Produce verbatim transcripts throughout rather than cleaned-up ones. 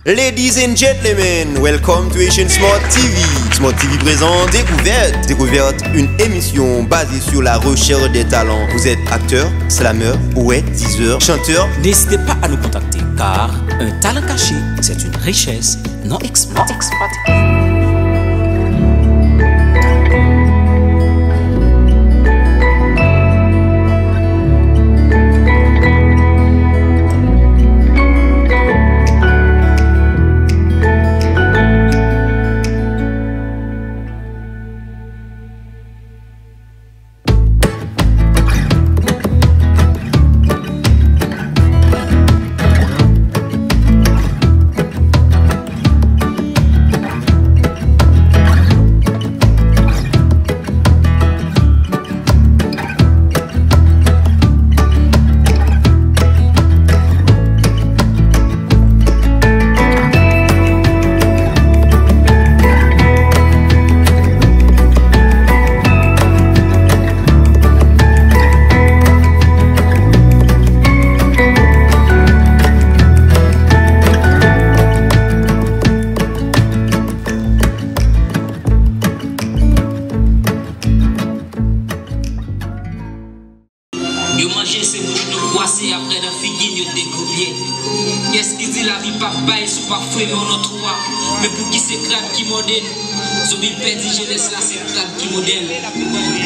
Ladies and gentlemen, welcome to Haitian Smart T V. Smart T V présente Découverte. Découverte, une émission basée sur la recherche des talents. Vous êtes acteur, slameur, poète, diseur, chanteur. N'hésitez pas à nous contacter, car un talent caché, c'est une richesse non exploitée. Yo manje se moun yo kwase, apre nan figi n yo degoupye. Kiyès ki di lavi p ap bay si w p ap fremen w nan twou a? Men pouki se krab ki mòde n? Zonbi pèdi jenès la, se krab ki mòde n.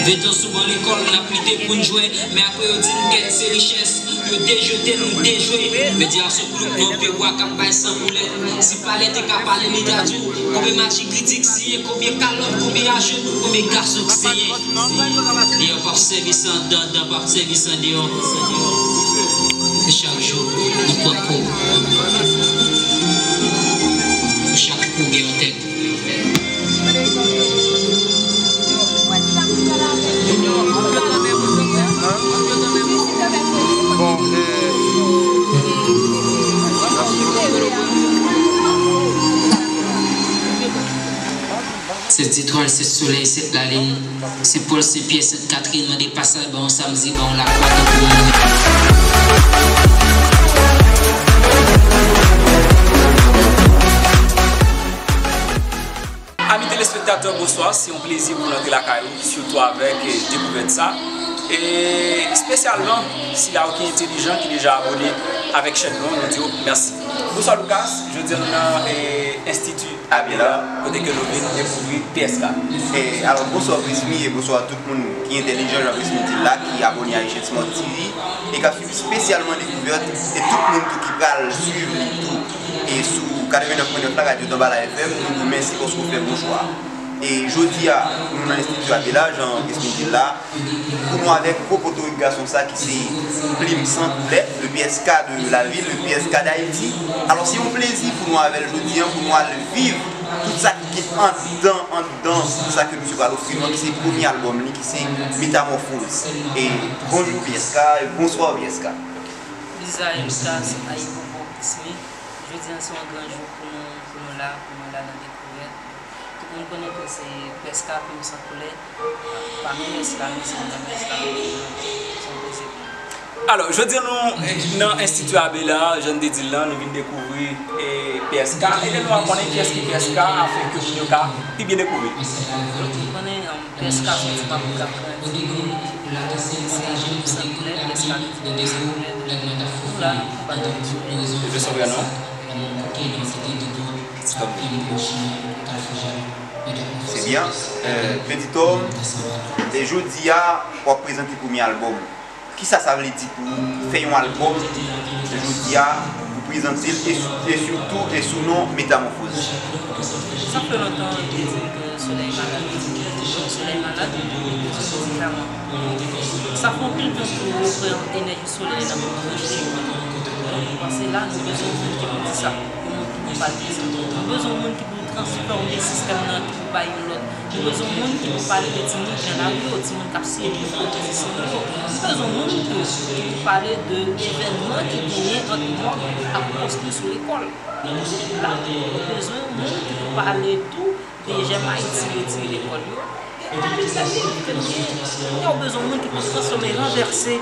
Ven tan sou ban lekòl, n ap lite pou n jwe, men apre yo di n kèt se richès. Yo dejete n, nou dejwe. Medya sou plouk nan peyi a k ap bay san koulè. Si palè te ka pale, li ta di w konbyen match kritik siyen, konbyen kalòt, konbyen ajenou, konbyen gason k senyen. Deyò p ap sèvi san anndan, anndan p ap sèvi san deyò. Se chak jou nou pran kou. Chak kou gen yon tèt. Bon, eh, Sèt zetwal, sèt solèy, sèt lalin, Sen Pòl, Sen Pyè, Sent Katrin, mande pasaj ba yon samdi, ba yon lakwa, tankou moun. Ami telespektatè, bonswa. Se yon plezi pou n antre lakay ou, sitou avèk, eh, dekouvèt sa. E espesyalman, sila yo ki entelijan, ki deja abòne avèk chèn nou, nou di yo mèsi. Bonswa, Lucas. Jodi a nou nan, eh, Enstiti Abela, kote ke nou vin dekouvri P S K. E, alò, bonswa, Prismy, e bonswa tout moun ki entèlijan, jan Prismy di l la, ki abòne a Haitian Smart T V, e k ap swiv espesyalman Dekouvèt, e tout moun tou ki pral swiv li tou. E sou katrevennnèf pwen nèf la, radyo Danbala F M, nou di w mèsi paske w fè bon chwa. E jodi a, nou nan Enstiti Abela, jan Prismy di l la, pou nou avèk gwo potorik gason sa ki se Plim San Koulè, le P S K de la ville, le P S K d'Haïti. Alò, se yon plezi pou nou avè l jodi a, pou nou al viv tout sa ki gen anndan, anndan sa ke misye pral ofri nou an, ki se premye albòm li, ki se Metamorphose. E bonjou P S K, e bonswa P S K. Bizay, Lucas, Ayibobo, Prismy. Jodi a se yon gran jou pou nou, pou nou la, pou nou la nan Dekouvèt. Tout moun konnen ke se P S K, Plim San Koulè. Pami mès la, mès la, mès la, se yon plezi pou nou. Alò, jodi a nou, eh, nan Enstiti Abela, jan n te di l lan, nou vin dekouvri, eh, P S K. Ede nou a konnen kiyès ki P S K, afin ke moun yo ka pi byen dekouvri l. Donk, nou konnen, um, P S K se yon ti papou k ap grandi, se Plim San Koulè, P S K Plim San Koulè, nou la, nou pa nan. Se byen, non? Petit homme. Se byen. Euh, Petit homme, e jodi a, w ap prezante premye albòm ou. Kisa sa vle di pou ou fè yon albòm jodi a, pou prezante l, e, e sitou, e sou non Metamorphose? Sa fè lontan, yo di ke solèy malad, solèy malad, se medikaman. Sa fè anpil tan ke yo pran enèji solèy la pou nou pwodui. Donk, nou panse la, nou bezwen yon moun ki pou di sa, yon moun ki pou pale de sa. Nou bezwen yon moun ki pou transfòme sistèm nan, ki pou bay yon lòt. Nou bezwen moun ki pou pale de timoun ki nan lari yo, timoun k ap siyen pou yo, pou ti sèn yo. Nou bezwen moun tou ki pou pale de evènman ki genyen ant mò ak konstwi sou lekòl. La, nou bezwen moun ki pou pale tou de jèm Ayiti retire lekòl yo. Gen anpil bèl liv ke nou genyen. Yo bezwen moun ki pou transfòme, ranvèse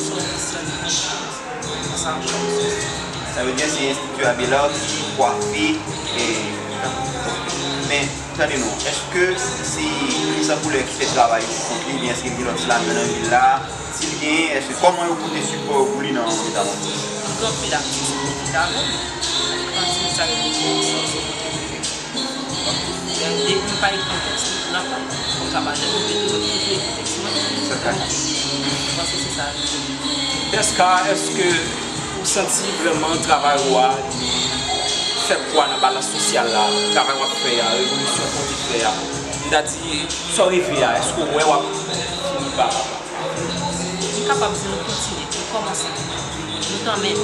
sou sòl, sòl. Sa, sa, sa. Sa vle di se Enstiti Abelard ki kwafe, e, men, tande non, èske se Plim San Koulè ki fè travay yo pou kont li, oubyen èske gen lòt slamè nan vil la? Si l genyen, èske, kòman yo pote sipò yo pou li nan Metwopòl? Gen anpil atis ki fèt avè l. Anpil sa yo fè, se, se pote kontèks. Depi m pa ekri yon tèks, m ap fè l. Kòm sa pa janm rive tou, m toujou ekri tèks mwen. Sa ka. Donk, m panse se sa. Eska, èske ou santi vrèman travay ou a li fè pwa nan balans sosyal la, travay w ap fè a, revolisyon w konte fè a? M ta di, sa w rive a, èske w wè w ap fini pa? M kapab di nou kontinye, nou kòmanse, nou tanmen.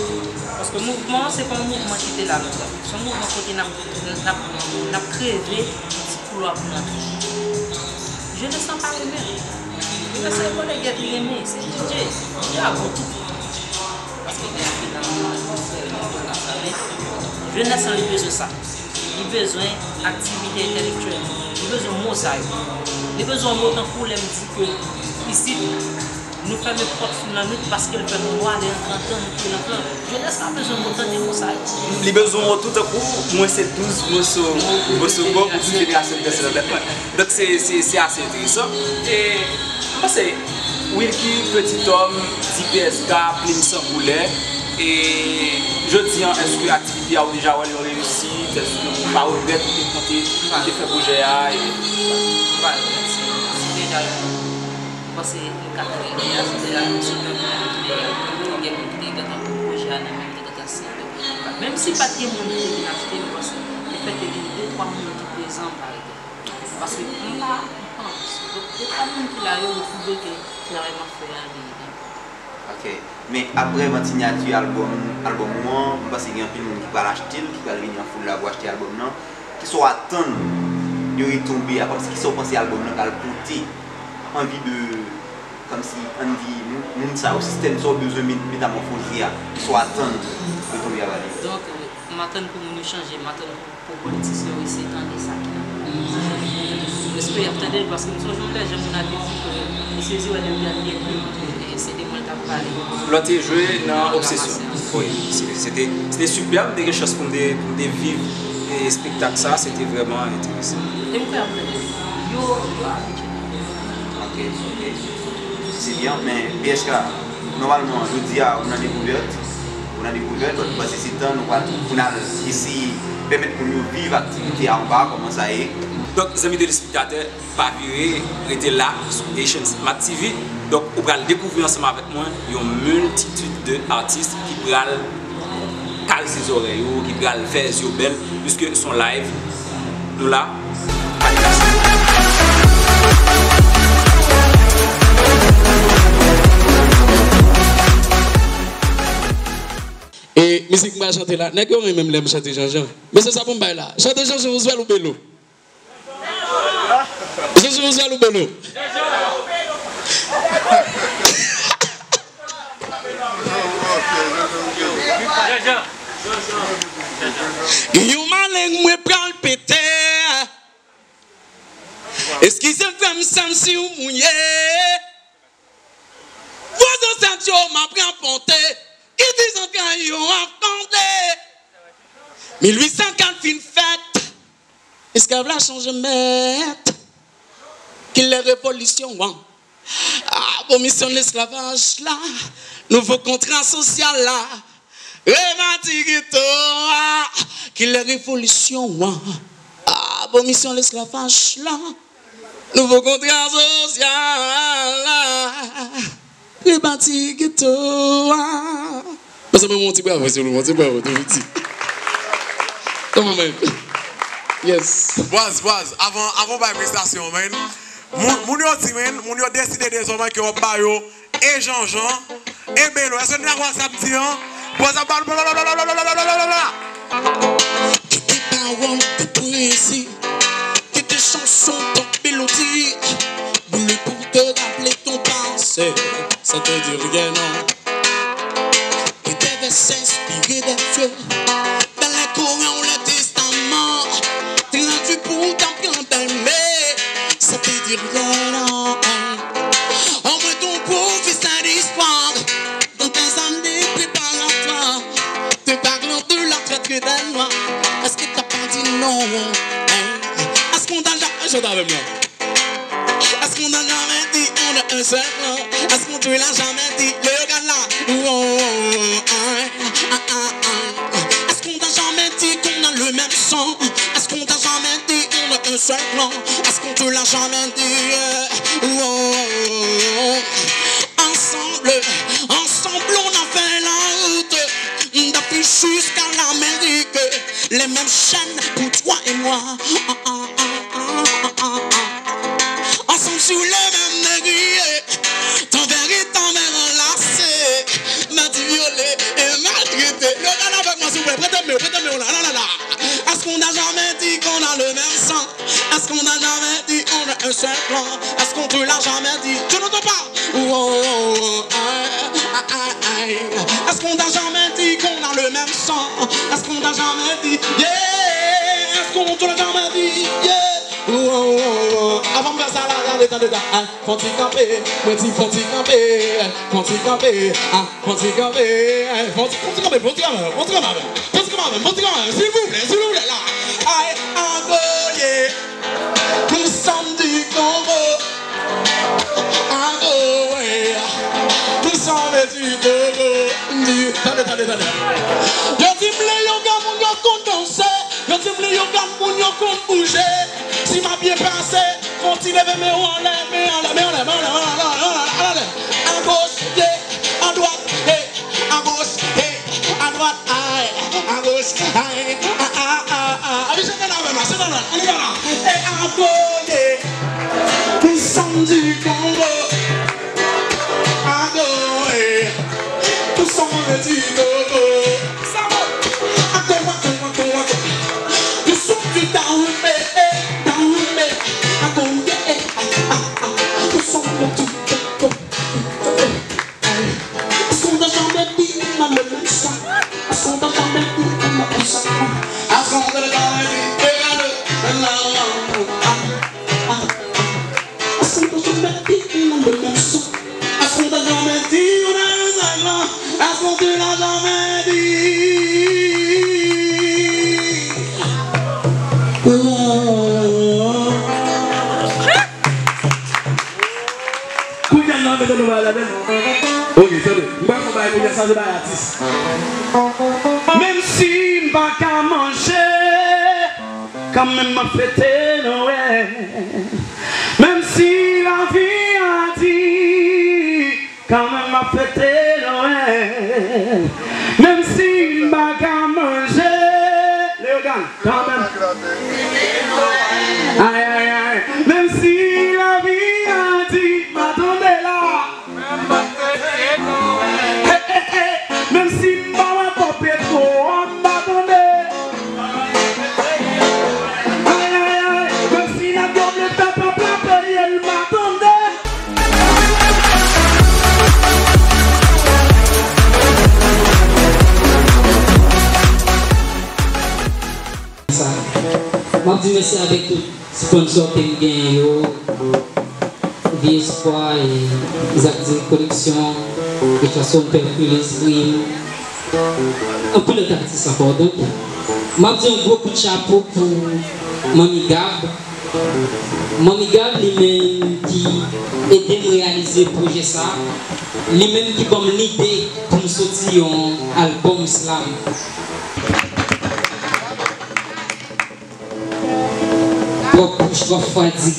Paske mouvman an se pa yon mouvman ki te la lontan. Se yon mouvman kote n ap, n ap, n ap kreve yon ti koulwa pou n antre. Jenès lan pa renmen. Jenès lan e vòlè gèt li renmen, se D J, D J a bon tou. Paske gen anpil nan, nan, nan, nan, nan, jenès lan li bezwen sa. Li bezwen aktivite entèlektyèl. Li bezwen mo sa yo. Li bezwen mo tankou lè m di ke isit, nou fèmen pòt sou Lannwit paske l fè nwa, lè an trant an, nou touye lanp lan. Jenès la bezwen mo, tande mo sa yo. Li bezwen mo tou tankou mwen se douz moso, moso bò pou douz jenerasyon ki pase nan tèt mwen. Donk se, se, se ase enteresan. E m panse, Wilky, Petit Homme, D P S K, Plim San Koulè, e jodi an, èske aktivite a ou deja wè l yon reyisit? Èske ou pa regrèt ou te monte, ou te fè pwojè a? E m pa regrèt, se, se deja yon, m panse, yon katriyèm, se deja yon sou tan pou moun ki te, gen moun ki te gentan pran pwojè a nan men, ki te gentan siyen. Menm si pa t gen moun ki te vin achte, m panse, lefètke gen de twa moun ki prezan, m pa regrèt. Paske m pa, m pa anvis. Donk, de twa moun ki la yo, yo pwouve ke travay m ap fè a, li, li bon. Ok. Men apre vant sinyati albòm, albòm ou an, m panse gen anpil moun ki pral achte l, ki pral vini an foul la pou achte albòm nan. Kisa w atann Yo retonbe a, kòmsi kisa w panse albòm nan pral pote anvi de, kòmsi, ann di, moun, moun sa yo, sistèm sa yo bezwen met-, metamòfoze a, kisa w atann retonbe a ba li? Donk, m atann pou moun yo chanje, m atann pou, pou politisyen yo eseye tande sa ki nan. M espere y ap tande l, paske m sonje yon lè jan moun ap di ke misye Zirèl li te al li enplimante, e se de mwen l t ap pale. Lè w te jwe nan Obsesyon. Wi, se, se te, se te sipèb, m te gen chans pou m te, pou m te viv, e, espektak sa, se te vrèman enteresan. E m kwè ap tande. Yo, yo abitye. Ok, ok. Se byen, men P H K, nòmalman, jodi a, ou nan dekouvèt, ou nan dekouvèt, donk, m panse se tan nou pral, pou n al eseye pèmèt moun yo viv aktivite a anba, kòman sa ye. Donk, zanmi telespektatè, pa vire, rete la sou Haitian Smart T V. Donk, ou pral dekouvri ansanm avèk mwen yon miltitid de atis ki pral kaze zòrèy ou, ki pral fè zye w bèl, piske se yon live, nou la. Pa de plas. E mizik m pral chante la, nèg yo renmen m lè m chante Jean-Jean. Men se sa pou m bay la. Chante Jean-Jean, Roosevelt ou Belo? Jean-Jean, Roosevelt ou Belo? Yon maleng mwen pral pete. Eskize m, frè m, sè m, si w mouye. Vwa zansèt yo m ap rapòte, ki di zantray yo ap tande. Mil uit san kat fin fèt, esklav la chanje mèt. Kilè revolisyon an? Abolisyon lesklavaj la, nouvo kontra sosyal la, rebati geto a, kilè revolisyon an? Abolisyon lesklavaj la, nouvo kontra sosyal la, rebati geto a. Mezanmi, yon ti bravo, silvouplè, yon ti bravo, tou piti. Come on, man. Yes. Bwaz, bwaz, avan, avan w bay prestasyon, man. Moun, moun yo di, man, moun yo deside dezòmè ke w ap ba yo e Jean-Jean, e Belo. Èske nou dakò ak sa m di an? Bwaz ap ba nou. Kite pawòl de pwezi, kite chanson tank melodi, boule pou te raple ton pase, sa te di ryen non. Kite vèsè enspire de Dye, bèl koran ou le testaman, tradui pou ta pran bèl men, sa te di ryen non. Anmwen ton pwofesè distwa, dans tes années préparatoires, te parlant de la traite des Noirs, èske ta pa di non? Hein? Èske w ta ja-, chante avè m la. Est-ce qu'on t'a jamais dit on a un seul plan? Est-ce qu'on te l'a jamais dit? Lè yo gad la. Oh, oh, oh, oh, hein, hein, hein, hein. Est-ce qu'on t'a jamais dit qu'on a le même sang? Est-ce qu'on t'a jamais dit on a un seul plan? Est-ce qu'on te l'a jamais dit? Euh, oh, oh, oh, oh, oh. Ensemble, ensemble, on a fait la route, depuis jusqu'à l'Amérique, les mêmes chaînes pour toi et moi. Ah, ah, ah, ah, ah, ah, ah. Ensemble sur les mêmes négriers, t'envers et t'envers enlacés, m'a dit violé et maltraité. Yo, gade avèk mwen, silvouplè, prete m yo, prete m yo la, la, la, la. Est-ce qu'on n'a jamais dit qu'on a le même sang? Est-ce qu'on t'a jamais dit on a un seul plan? Est-ce qu'on te l'a jamais dit? Je n'entends pas. Oh, oh, oh, oh, aïe, aïe, aïe, aïe. Est-ce qu'on t'a jamais dit qu'on a le même sang? Est-ce qu'on t'a jamais dit, yeah? Est-ce qu'on te l'a jamais dit, yeah? Oh, oh, oh, oh. Avan m fè sa la, tande, tande, tande. Fon ti kanpe, mwen di fon ti kanpe, fon ti kanpe, ah, fon ti kanpe, fon ti, fon ti kanpe, fon ti kanpe, fon ti kanpe avè m, fon ti kanpe avè m, fon ti kanpe avè m, silvouplè, silvouplè la. Ay, anvoye, nou sòm di Kongo, anvoye, nou sòm di Kongo. Tande, tande, tande. Yo di m Leyogan moun yo konn danse, yo di m Leyogan moun yo konn bouje. Si m ap byen pase, fò w ti leve men w anlè, men anlè, men anlè, men anlè, men anlè, men anlè, men anlè. Agoch, ye, adwat, ye, adwat, ay, agoch, ay, a, a, a, a. Epi chante l avè m la, chante l avè m la, ann ale la. E agoye, nou sòm di Kongo. Agoye, nou sòm di Kongo. Ago, ago, ago, ago. Nou sòm di Dahomey, eh, Dahomey. Aske w te ka mèt di, te gade, nan lanmou. Aske w te ka mèt di, nan menm son. Aske w te ka mèt di, ou nan yon sèl non. Aske w te ka mèt di. Kounye a, nou mete nou bagay ladann. Ok, tande. M pral fè yon bagay kounye a, sa se bagay atis. Menm si m pa ka manje, kanmenm m ap fete Nwèl. Menm si lavi a di, kanmenm m ap fete Nwèl. Menm si m pa ka manje, Leyogan, kanmenm. Ay, ay, ay. Menm si lavi a di, m a tande la. Hey, hey, hey. Menm si m pa wè pòpyè twò, m a tande. Ay, ay, ay. Menm si nèg yo vle fè pèp la peye l, m a tande. Sa. M ap di mèsi avèk tout sponsò ke m genyen yo, Vye Espwa, e Zak Di Koleksyon, Richardson Perculis, Prim, anpil lòt atis ankò. Donk, m ap di yon gwo kout chapo pou Manmi Gab. Manmi Gab, li menm ki ede m reyalize pwojè sa, li menm ki ban m lide pou m soti yon albòm slam. Twòp bouch, twòp fwadi.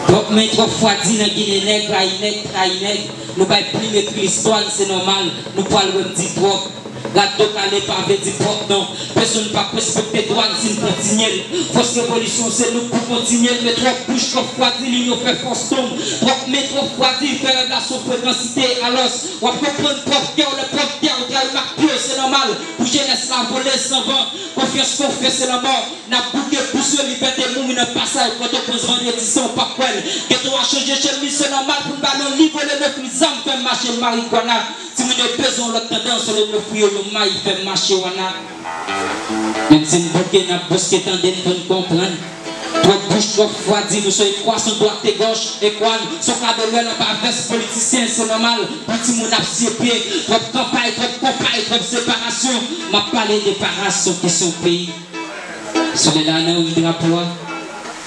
Twòp men, twòp fwadi nan Ginen. Nèg rayi nèg, trayi nèg. Nou bay plim ekri istwa n, se nòmal. Nou pral wè m di twòp. Gad do kale pa vle di pwòp non. Pèsonn p ap respekte dwa n si n kontinye l. Fòs revolisyon se nou k pou kontinye l. Men twòp bouch, twòp fwadi, li nou fè fòs tonm. Twòp men, twòp fwadi, fè rèv la s on frekansite. Alòs, w ap konprann pwòp kè w, lè pwòp kè w trayi m ak pye w, se nòmal. Pou jenès la vole san van. Konfyans, konfyans se lanmò. N ap bouke bous yo, libète mouri nan pasay Pòtoprens vandredi san w p ap kwè l. Geto a chanje chemiz, se nòmal pou n ba l yon li vole, n ofri zam, fè m mache marikwana. Timoun yo bezwen yon lòt tandans, olye n ofri yo yon may, fè m mache wana. Menm si n bouke, n ap bouske, tande n pou n konprann. Twòp bouch, twòp fwadi, nou se ekwa, s on dwat e gòch, ekwa n, s on kado lwèl anba vès politisyen, se nòmal pou timoun ap sye pye. Twòp kanpay, twòp konpay, twòp separasyon. M ap pale de para, s on kesyon peyi. Solèy la nan ri drapo a,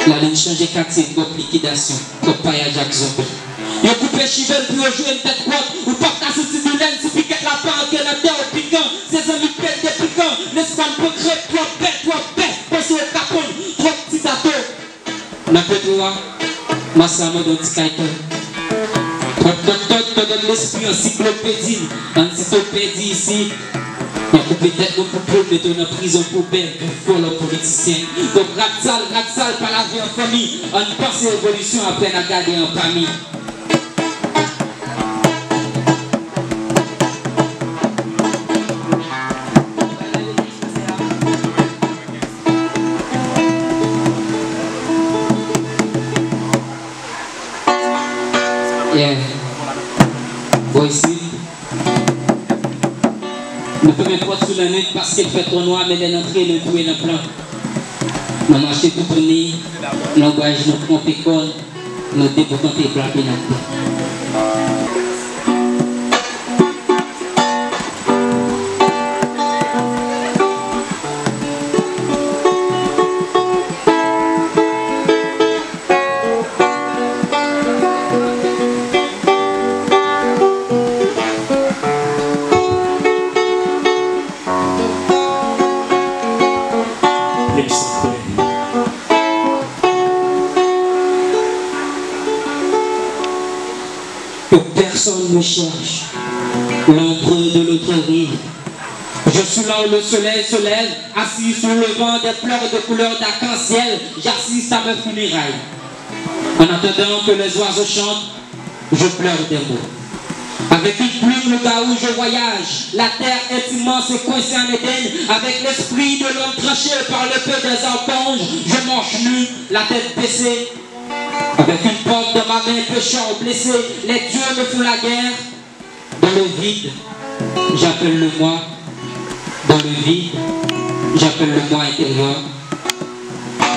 lalin chanje katye, twòp likidasyon, twòp payaj ak zonbi. Yo koupe chive n pou yo jwe n tèt kwòt, ou p ap ka santi doulè n si pikèt la pa antre nan tè w pikan, se zanmi pèl de pikan, lespwa n pran krèp, twòp bèt, twòp bèt, panse yo ka konn, twòp ti bato. Nan petwo a, Masa mande yon ti kay tè. Twòp dòktè, tòdòd lespri ansiklopedi, ann sito pèdi isit. Y a koupe tèt moun pou poul, mete w nan prizon pou bèl, pou vòlò politisyen. Donk, rat sal, rat sal, pa lave an fanmi. Ann panse evolisyon, apre n a gade an pami. Yeah. Bò isit. Nou fèmen pòt sou lannwit paske l fè twò nwa, men lè n antre, nou touye nan plan. Nou mache toutouni, langwaj nou twonpe kò n. Nou deboukante plape n atè. Que personne ne cherche l'ombre de l'autre rive. Je suis là où le soleil se lève, assis sous le vent des fleurs de couleur d'arc-en-ciel, j'assiste à mes funérailles. En attendant que les oiseaux chantent, je pleure des mots. Avec une plume loup-garou, je voyage. La terre est immense et coincée en Éden. Avec l'esprit de l'homme tranché par l'épée des archanges, je marche nu, la tête baissée. Avec une pomme dans ma main, pécheur blessé, les dieux me font la guerre. Dans le vide, j'appelle le moi. Dans de vie, j'appelle le moi intérieur.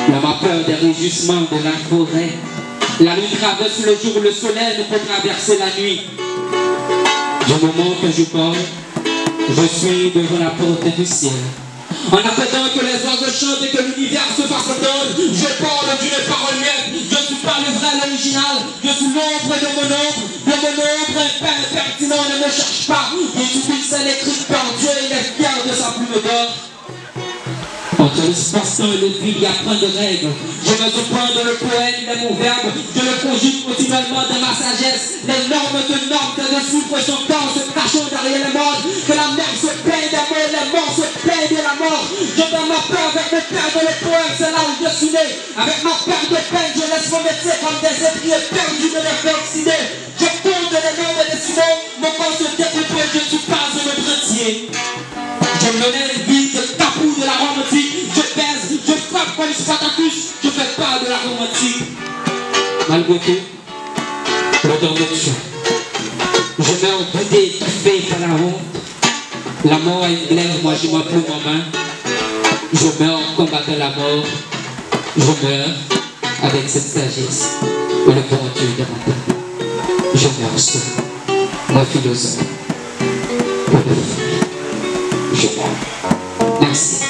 L'homme a peur des rugissements de la forêt. La lune traverse le jour, le soleil ne peut traverser la nuit. Du moment que je parle, je suis devant la porte du ciel. En attendant que les oiseaux chantent et que l'univers se fasse entendre, je parle d'une parole muette. Je suis pas le vrai, l'original. Je suis l'ombre de mon ombre, de mon ombre imper-, impertinent. Ne me cherche pas. Je suis une scène écrite par Dieu, il est fier de sa plume d'or. Entre l'espace-temps et le vide, il y a point de règle. Je me surprends dans le poème, les mots verbes, je le conjugue continuellement dans ma sagesse. Les normes de normes, tes de souffre son temps, se cachant derrière les morts. Que la mer se plaigne des morts, les morts se plaignent de la mort. Je donne ma part avec mon père dans le poème, c'est là où je suis né. Avec ma part de peine, je laisse mon métier comme des étriers perdus de leurs destinées. Je compte les nombres décimaux, mon corps se décompose, je ne suis pas un autre entier. Je me lève vite, je tapoure de la romantique, je pèse, je frappe comme Spartacus, je fais part de la romantique. Malgré tout, le temps me tue. Je meurs bouté, étouffé par la honte. La mort a une glaive, moi je m'en plume en main. Je meurs combattant la mort. Je meurs avec cette sagesse et le bon Dieu dans ma tête. Je meurs seul, mon philosophe. Pour de vrai, je meurs. Merci.